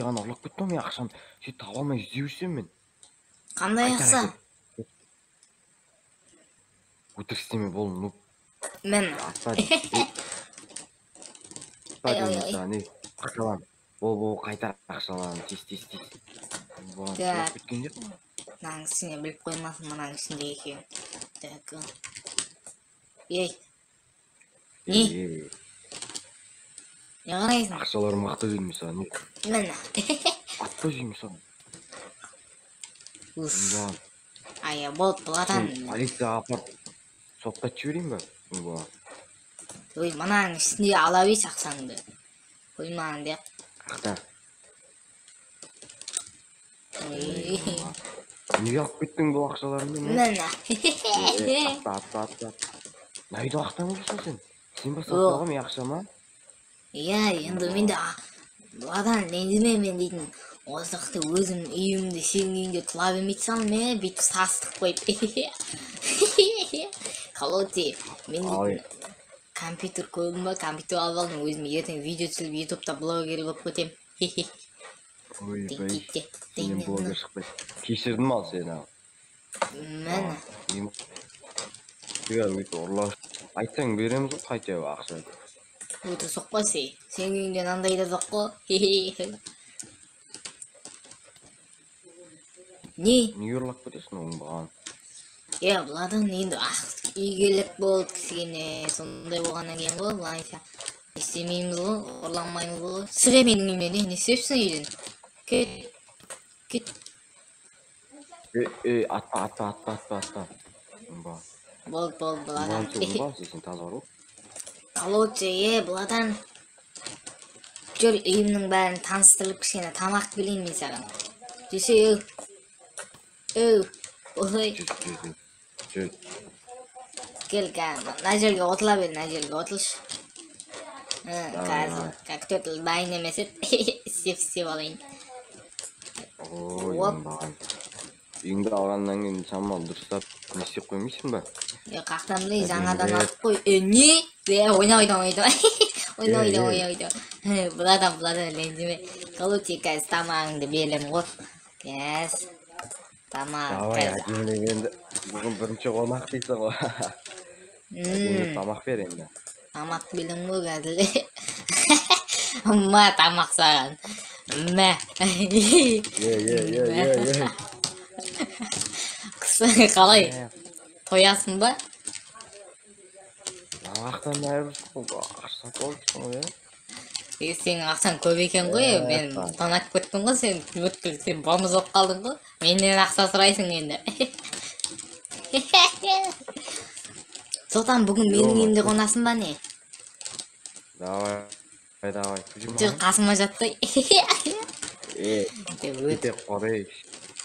ғана ұрлап кетті ғой менің ақшамды. Сөйтіп таба алмай іздеп жүрсем мен. Қандай Қайтар ақша? Әкел. Өтірік істеме, бол, ну. Міне. Атпа деймін. Атпа Ай, деймін ай, ай. саған, ей, ақшаларын. Бол, бол, қайтар ақшаларын, тез, тез, тез. Бұған Так. ұрлап кеткен жоқ. Мынаның ішіне біліп қоймасын, мынаның ішінде екенін. Так. Ей, Не? Ей, не қарайсың? Ақшаларым қақта дедім мен саған, ей. Міне. Атпа деймін саған. Уф. Бұған. Ай, болды, бұладан. Сен полицияға апарып соттатып жіберейін ба? Бұған. Ой, мынаның ішінде ала берші ақшаңды. Қой маған деп. Қақта. Ой. Неге алып кеттің бұл ақшаларымды? Мен? Міне. Е, атпа, атпа, атпа. Мына үйді ақтан жүрсің сен. Сен ба сатып О. алған менің ақшама? Иә, енді мен де бұладан ренжіме мен дейтін. Осы жақта өзім үйімде, сенің үйіңде тұла бермей салдым, е, бүйтіп састық қойып. Короче, мен Ай. дейтін компьютер көрдім ба, компьютер алып алдым өзіме, ертең видео түсіріп, ютубта блогер болып кетемін. Ойбай. Сенен блогер шықпайды. Кешірдім ал сені ал. Міне. Өйтіп ұрлап. Айтсаң береміз ғой хотя бы ақша. Өтірік соқпа сей. Сенің үйіңде мынандай да жоқ қой. Не? Неге ұрлап кетесің оңбаған? Е, бұладан енді игілік болды кішкене, сондай болғаннан кейін ғой, былайша не істемейміз ғой, ұрламаймыз ғой. Шық е менің үйімнен, е, не істепсің үйден? Кет, кет. Ей, ей, атпа, атпа, атпа, атпа, атпа. Оңбаған. Болды, болды, бұладан. Оңбаған сен, оңбаған сен, таза бар ғой. Короче, е, бұладан. Жүр, үйімнің бәрін таныстырып, кішкене тамақ берейін мен саған. Жүрсе, өу. Өу, ой. Жүр, жүр, жүр. Жүр. Кел, кәдімгі мына жерге отыра бер, мына жерге отыршы. Давай, Қазір, давай. как төрт дайын емес еді. Істеп істеп алайын. Ой, Оп. оңбаған. Үйіңді алғаннан кейін шамалы дұрыстап не істеп қоймайсың ба? Е, қаяқтан білейін, жаңадан Әдемілеп. алып қой. Е, не? Е, ойна, ойна, ойна. Ойна, Е, ойна, е. ойна, ойна. Бұладан, бұладан, ренжіме. Короче, қазір тамағыңды беремін ғой. Қазір. Тамақ, Давай, қазір. әдемілеп енді. Бүгін бірінші қонақ дейсің ғой. Әдемілеп тамақ бер енді. Тамақ беремін ғой қазір. Ма, тамақ саған. Мә. Е, е, е, е, е. Қысы қалай? Е, Тоясың ба? Тамақтан айырылсың ғой, ақша сатып алыпсың ғой, е? Е, сенің ақшаң көп екен ғой, Е, мен та. тонап кеттім ғой, сен өткір, сен бомж болып қалдың ғой. Менен ақша сұрайсың енді. Сұлтан, бүгін менің Жоқ. үйімде қонасың ба не? Давай, давай. Жүр, қасыма жатты. Е, Деп кете қорей.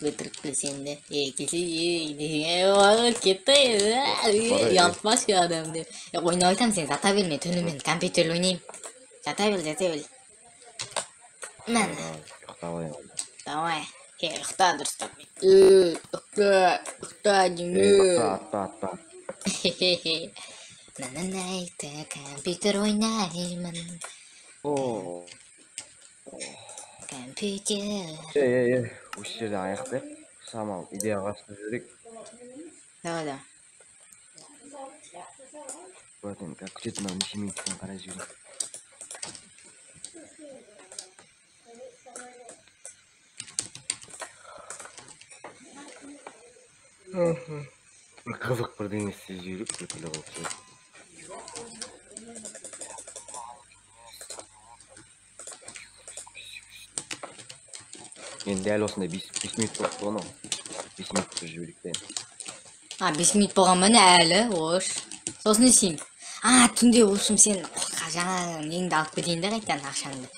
Өтірік білсең де. Е, келсе, е, деген, ой, кетті, е, Қорей. ұялтпашы адам деп. Е, ойнап айтамын, сен жата бер, мен түнімен компьютер ойнаймын. Жата бер, жата бер. Міне. Давай, ұйықтап алайын. Давай. Е, ұйықта дұрыстап. Е, ұйықта, ұйықта Е, деймін. атпа, атпа, атпа. На-на-на, компьютер ойнаймын. О. Компьютер. Е, е, е, осы жерде аяқтайық. Шамалы идеяға қатысып жіберейік. Давай, давай. Вот енді как күтетін мынау неше минуттан қарай жіберейік. Бір қызық бірдеңе істеп жіберейік, күлкілі қылып ше. Енді дәл осындай 5 минут болып қалған ау. 5 минут түсіріп жіберейік те енді. А, 5 минут болған ба не әлі? Ош. Сосын не істеймін? А, түнде в общем сен жаңа неңді алып кетейін де қайтадан ақшаңды.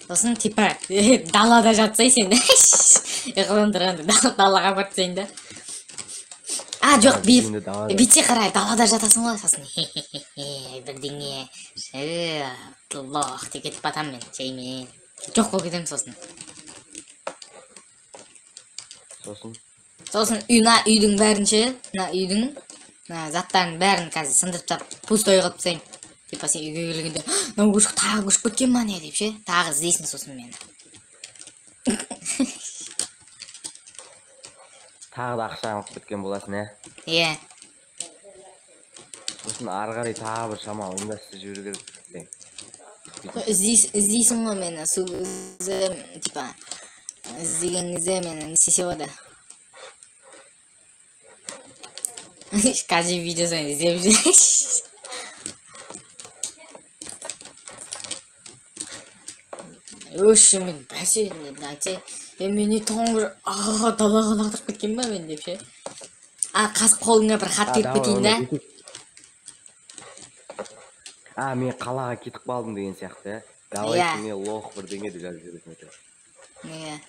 Сосын типа далада жатсай сен. Ұйқыдан тұрғанда далаға барып тастайын да. А, жоқ, Енді далада. бүйтсе қарай, далада жатасың ғой, сосын хе-хе-хе, бірдеңе, лох деп кетіп батамын мен, жаймен. Жоқ болып кетемін сосын. Сосын? Сосын мына үйдің бәрін ше, мына үйдің, мына заттардың бәрін қазір сындырып тастап, пустой қылып тастаймын. Типа сен үйге келгенде, мынау көшіп, тағы көшіп кеткен ба не деп ше, тағы іздейсің сосын мені. Тағы да ақша алып кеткен боласың, ә? Иә. Сосын ары қарай тағы бір шама ұйымдастырып жіберу керек. Іздейсің ғой мені, сол кезде, типа, іздеген кезде мені не істесе болады? Каждый видео сайын іздеп жүр. Өші мен бәсе айтса, мен не тұғын бір далаға лақтырып кеткен ба мен деп ше. А, қас қолыңа бір хат беріп кетейін да. А, мен қалаға кетіп қалдым деген сияқты, ә? Давайте мен лох бірдеңе деп жазып жібересің екен. Иә.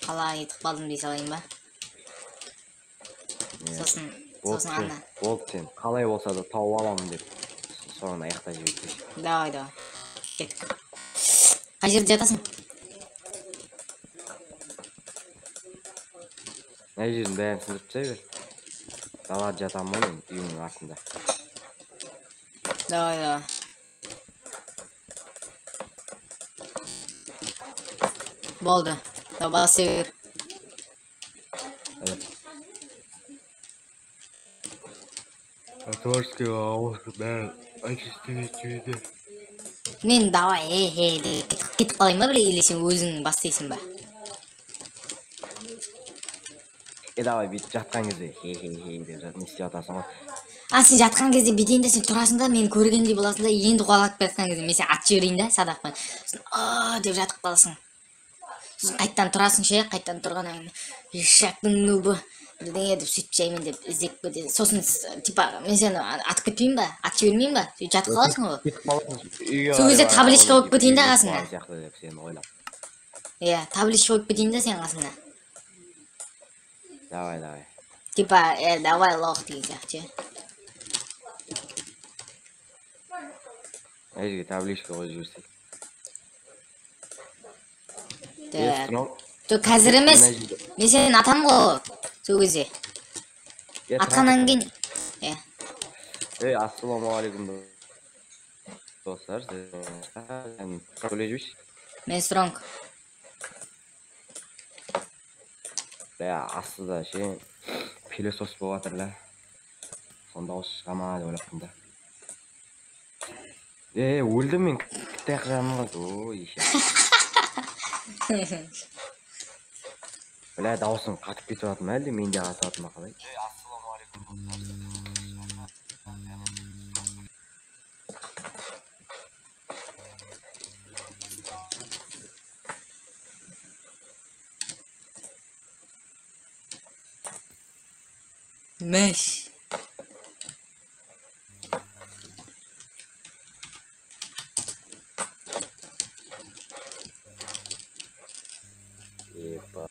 Қалаға кетіп қалдым дей салайын ба? Сосын ана. Болды сен, қалай болса да тауып аламын деп. Соны аяқта жіберсей. Давай, давай. Кеттік. Қай жерде жатасың? Мына жердің бәрін сындырып тастай бер. Далада жатамын ғой мен үйімнің артында. Давай, давай. Болды. Давай, баса бер. Творческий ауыз бәрін очистить жіберді. Мен давай, хе деп кетіп қалайын ба біле, или сен өзің бастайсың ба? Давай, бүйтіп жатқан кезде хе хе хе деп не істеп жатасың ғой. А, сен жатқан кезде бүйтейін да, сен тұрасың да, мені көргендей боласың да, енді қуалап келе жатқан кезде мен сені атып жіберейін да, садақпен. Сосын а деп жатып қаласың. Сосын қайтадан тұрасың ше, қайтадан тұрғаннан кейін ешектің нубы бірдеңе деп сөйтіп жаймен деп іздеп кетеді. Сосын типа мен сені атып кетпеймін ба, атып жібермеймін ба, сөйтіп жатып қаласың ғой. Сол кезде табличка қойып кетейін да қасыңа. Иә, табличка қойып кетейін да сенің қасыңа. Давай, давай. Типа, давай лох деген сияқты ше. Мына жерге табличка қойып жіберсек. Жоқ, қазір емес. Мен сені атамын ғой сол кезде. Атқаннан кейін. Иә. Ей, ассалаумағалейкум достар. Мен Стронг. Бә, астыда ше пылесос болып жатыр ла. Сонда дауыс шыға ма деп ойлаппын да. Өлдім мен, кітап жаным қалды. Ой, еше. Бля, дауысым қатып кетіп жатыр ма, әлде мен де қатып жатыр ма, қалай? Мәш. Епа.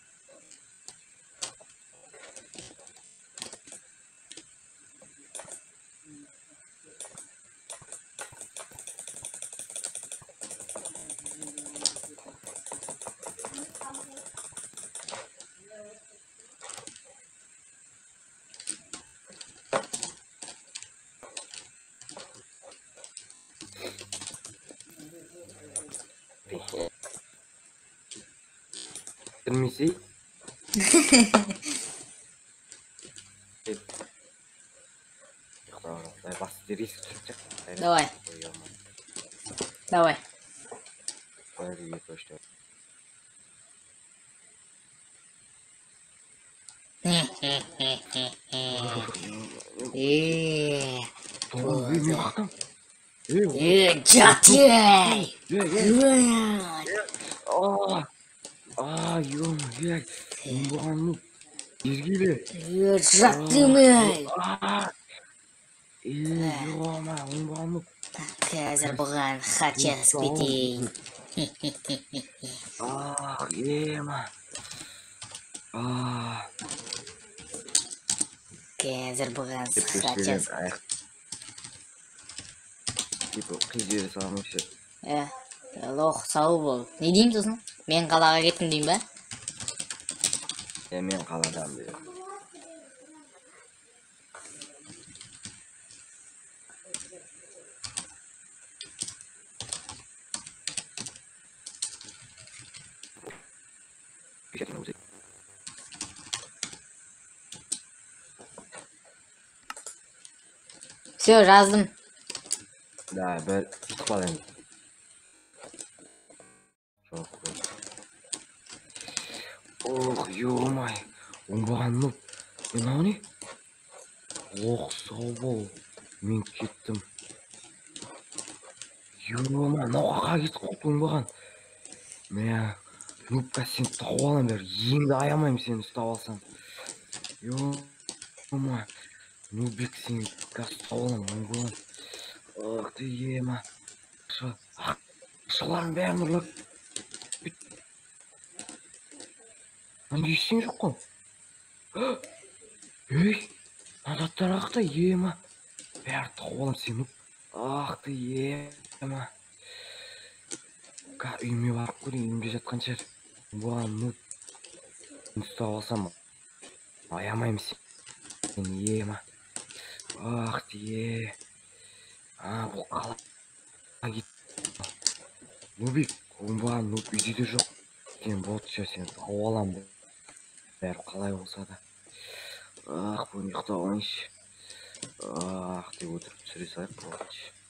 Кірмесей. Давай. Давай. Жат-ей! А, ё-моё, оңбаған езгиле. Жаттым ей. Ё-моё, оңбаған. Қазір бұған хат жазып кетейін. Ах, ема. А. Қазір бұған хат жазып. Типа, қиып жібере саламын вообще. Лох, сау бол. Не деймін сосын? Мен қалаға кеттім деймін ба? Мен қаладамын деп. Все, жаздым. Да, бір кетіп қал енді. Жоқ, жоқ. Ох, ё-май. Оңбаған нуб. Мынау не? Ох, сау бол. Мен кеттім. Ё-май, мынау қаққа кетіп қалыпты оңбаған. Мә, нубка, сені тауып аламын бәрі. Енді аямаймын сені ұстап алсам. Ё-май. Нубик, сені қазір ұстап аламын, оңбаған. Ох ты, ема. Ақшалардың бәрін ұрлап. Мында ештеңе жоқ қой. Ей, мына заттар ақ та, ема. Бәрі тауып аламын сені. Ах ты, ема. Қазір үйіме барып көрейін, үйімде жатқан шығар. Бұған нуб. Ұстап алсам, аямаймын сені, ема. Ах ты, е. А, бұл қалай кетті? Нубик, оңбаған нуб үйде де жоқ. Сен вот всё, сені тауып аламын. Бәрі қалай болса да. Ах, бүгін ұйықтап алайыншы. Ах, деп отырып түсіре салайық, болды.